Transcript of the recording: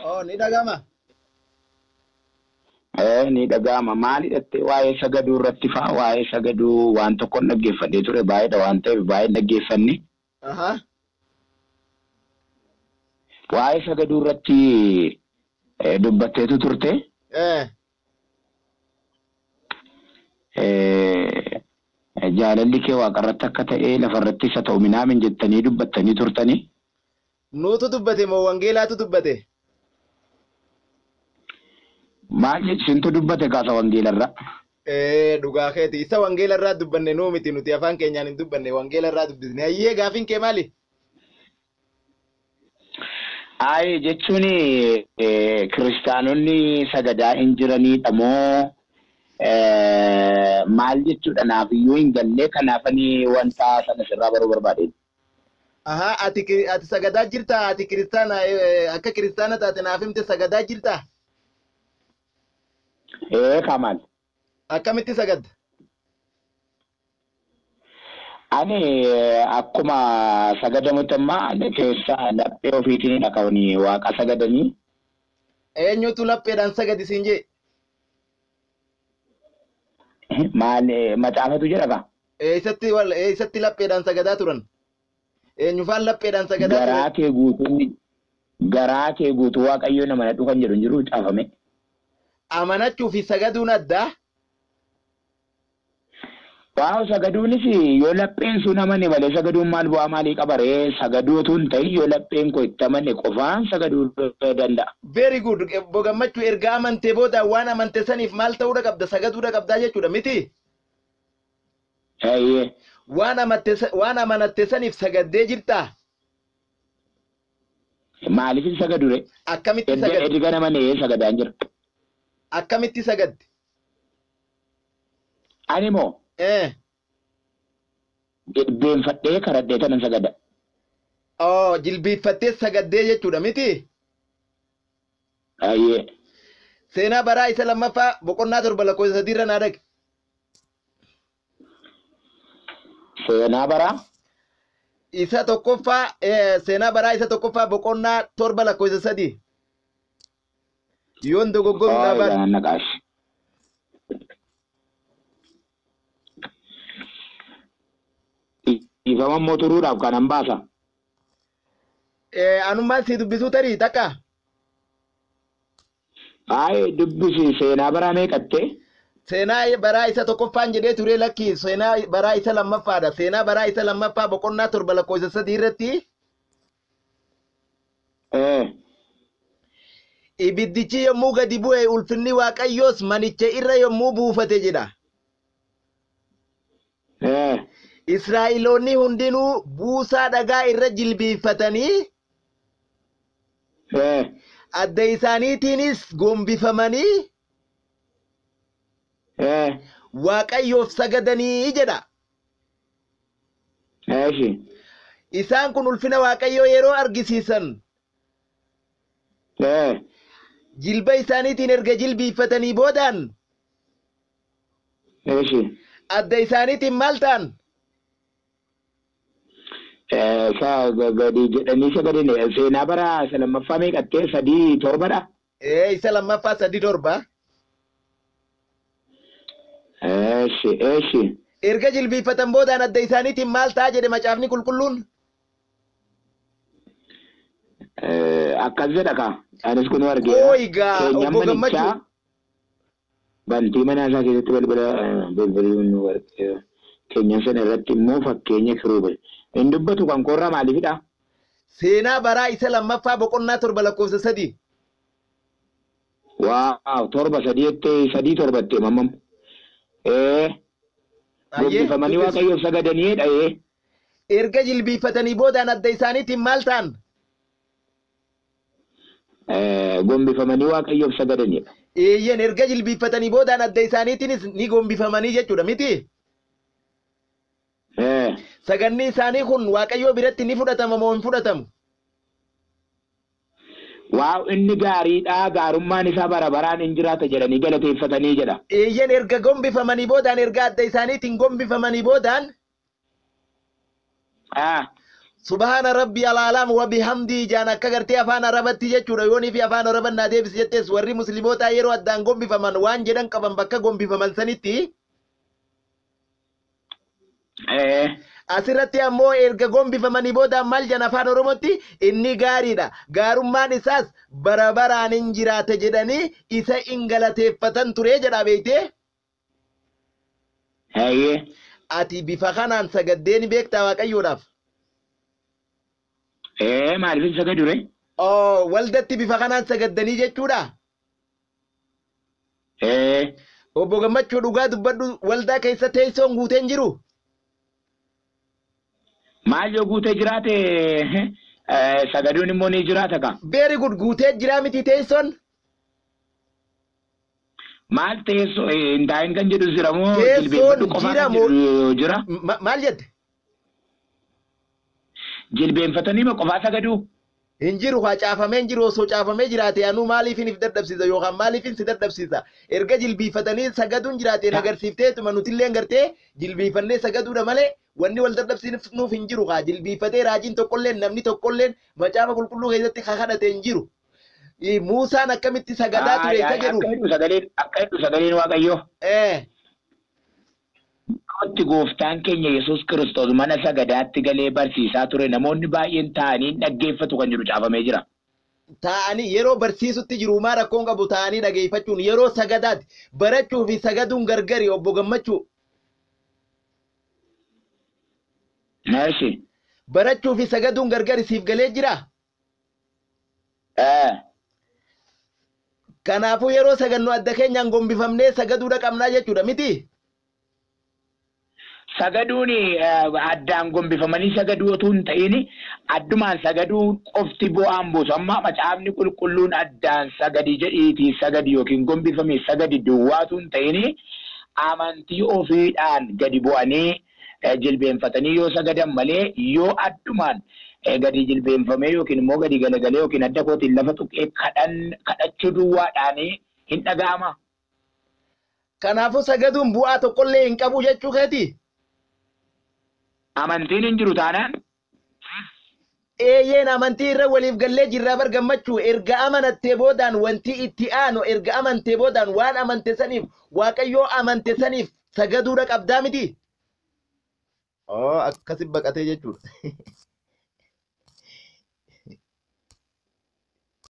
Oh, ni dhaga'ama. Ni dhaga'ama. Maali dhattee waa'ee sagaduu irratti faa waa'ee sagaduu waan tokkoon dhaggeeffadhee ture baay'eedha waan ta'eef baay'ee dhaggeeffanne. Waa'ee sagaduu irratti dubbatteetu turte. Jaalalli kee waaqarratti akka ta'e lafarratti isa ta'u minaamin jettanii dubbattanii turtanii. Nuutu dubbate moo wangeelaatu dubbate? Maal isintu dubbate kaasa wangeelarra? Dhugaa keeti. Isa wangeelarraa dubbanne nuu miti, nuti afaan keenyaan hin dubbanne, wangeelarraa dubbisne. Hayyee, gaafiin kee maali? Ayi, jechuun kiristaanonni sagadaa hin jiranidha moo maal jechuudha? Naaf iyyuu hin galle, kanaafani wanta sana sirraa baruu barbaade. Ahaa, ati sagadaa jirtaa? Ati kiristaana, akka kiristaana taate naaf himte, sagadaa jirtaa? Ee, kamal. Akkamitti sagadda? Ani akkuma sagadamutti amma ani keessa laphee ofiitiin kan waaqa sagadanii. Eenyutu lapheedhaan sagadi siin jee? Maal, macaafatu jedha ka? Eessatti wal eessatti lapheedhaan sagadaa turan? Eenyufaan lapheedhaan sagadaa Garaa turan? kee guutuu, garaa kee guutuu Waaqayyoon amanadhu kan jedhu hin jiru caafame. Amanachuu fi sagaduun addaa. Waaw, sagaduunis yoo lapheen sun amane malee sagaduun maal bu'aa maalii qaba ree? Sagaduu otoo hin ta'in yoo lapheen koo itti amane qofaan sagaduu danda'a. Very good. Obbo Gammachuu, erga amantee booda waan amante saniif maal ta'uudha qabda? Sagaduudha qabdaa jechuudha miti? Eeyyee. Waan amanatte saniif sagaddee jirtaa? Maaliif hin sagadu ree? Akkamitti Erga sagadde? Erga amanee sagadaan jira. Akkamitti sagadde? Ani moo jilbeenfadhee kadhadhee tanan sagada. Oh, jilbiiffattee sagaddee jechuudha miti? Eeyyee. Seenaa baraa isa lammaffaa boqonnaa 7 lakkoofsa 3 irra naa dhaqe. Seenaa baraa Isa tokkoffaa, seenaa baraa isa tokkoffaa boqonnaa 7 lakkoofsa 3. Yoon dogoggoru Oo, dhaabaan. egaa naqaash. Dhiifama immoo turuudhaaf kanan baasa. Anummaan si dubbisuu tarii takka. Ayi, dubbisi. Seenaa baraa meeqattee? Seenaa baraa isa tokkoffaan jedhee ture, lakki, seenaa baraa isa lammaffaadha. Seenaa baraa isa lammaffaa boqonnaa 7 lakkoofsa 3 irratti ibiddichi yommuu gadi bu'e, ulfinni Waaqayyoos manicha irra yommuu buufate jedha. Israa'eloonni hundinuu buusaa dhagaa irra jilbiiffatanii adda isaaniitiinis gombifamanii Waaqayyoof sagadanii jedha. Eeshi. Isaan kun ulfina Waaqayyoo yeroo argisiisan jilba isaaniitiin erga jilbiiffatanii boodaan Eeshi. adda isaaniitiin maal ta'an? Isa gadi jedhanii sagadani. Seenaa bara isa lammaffaa meeqattee? 3 7dha. Ee, isa lammaffaa 3 7. Eeshi, eeshi. Erga jilbiiffatan boodaan adda isaaniitiin maal ta'a jedhe macaafni qulqulluun? Akkas jedha ka. Anis kun argeera. Qooyi gaa, Keenyan obbo manichaa Gammachuu. Bantii mana isaa keessatti balbala balballi warqee keenyan sana irratti immoo fakkeenya kiruubel. Hin dubbatu kan koorraa, maaliifidha? Seenaa baraa isa lammaffaa boqonnaa 7 lakkoofsa 3. Waaw, 7 3 jettee, 3 7 jettee mamam. Ayyee, Gombifamanii dubbisi. Waaqayyoof sagadanii dha'ee. Erga jilbiiffatanii boodaan adda isaaniitiin maal ta'an? Gombifamanii Waaqayyoof sagadanidha. Eeyyen, erga jilbiiffatanii boodaan adda isaaniitiinis ni gombifamanii jechuudha miti? Ee. Saganni isaanii kun Waaqayyoo biratti ni fudhatama moo hin fudhatamu? Waaw, inni gaariidha, gaarummaan isaa bara baraan hin jiraata jedhanii galateeffatanii jedha. Eeyyen, erga gombifamanii boodaan, erga adda isaaniitiin gombifamanii boodaan Subhaana rabbi alaalaam wa bihamdii jaan akka gartee afaan arabatti jechuudha. Yoonii fi afaan araban naa deebisi jettees, warri muslimootaa yeroo addaan gombifaman waan jedhan qaban bakka gombifaman sanitti. Asirratti ammoo erga gombifamanii booda maal jedhan afaan Oromootti? Inni gaariidha, gaarummaan isaas bara baraan hin jiraata jedhanii isa hin galateeffatan ture jedha, beektee. Hayyee. Ati bifa kanaan sagaddee ni beektaa Waaqayyoodhaaf? Ee, maaliif hin sagadu ree? Oo, waldatti bifa kanaan sagaddanii jechuudha. Ee. Obbo Gammachuu, dhugaa dubbadhu, waldaa keessa teessoon guuteen jiru. Maal yoo guutee jiraate, sagaduun immoo ni jiraata ka. Very good, guutee jira miti teessoon? Maal teessoo hin taa'in kan jedhu jira moo Teessoon jilbeenfadhu qofaa jira kan moo jedhu jira? Maal jette? Jilbeenfatanii ma qofaa sagaduu? Hin jiru haa, caafamee hin jiru. Osoo caafamee jiraate anuu maaliifin if dadhabsiisa yookaan maaliifin si dadhabsiisa? Erga jilbiifatanii sagaduun jiraateen agarsiifteetuma nutillee gartee jilbiifannee sagaduudha malee wanni wal dadhabsiifnuuf hin jiru haa. Jilbiifatee raajiin tokkolleen, namni tokkolleen macaafa qulqulluu keessatti kakadhate hin jiru. Muusaan akkamitti sagadaa ture isa jedhu. Akka jedhu sagaleen Waaqayyoo. Itti gooftaan keenya Yesuus Kiristoos mana sagadaatti galee barsiisaa ture, namoonni baay'een taa'anii dhaggeeffatu kan jedhu caafamee jira. Taa'anii yeroo barsiisutti jiru maa rakkoon qabu taa'anii dhageeffachuun? Yeroo sagadaati. Barachuu fi sagaduun gargari, obbo Gammachuu. Eeshi. Barachuu fi sagaduun gargari, siif galee jira. Kanaafuu yeroo sagannu adda keenyaan gombifamnee sagaduudha qabnaa jechuudha miti. Sagaduun addaan gombifamanii sagaduu otoo hin ta'in, addumaan sagaduu qofti bu'aan buusu. Amma macaafni qulqulluun addaan sagadi jedhiitii sagadi yookiin gombifamii sagadi duwwaatu hin ta'in, amantii ofiidhaan gadi bu'anii jilbeenfatanii yoo sagadan malee, yoo addumaan gadi jilbeenfamee yookiin immoo gadi galagalee yookiin adda kootiin lafa tuqee kadhachuu duwwaadhaan hin dhaga'ama. Kanaafuu sagaduun bu'aa tokkollee hin qabu jechuu keeti. Amantiin hin jiru taanaan. Eeyyeen, amantii irra waliif gallee jirraa bar, Gammachuu. Erga amanattee boodaan wanti itti aanu, erga amantee boodaan waan amante saniif, Waaqayyoo amante saniif sagaduudha qabdaa miti. Oo, akkasi baqatee jechuudha.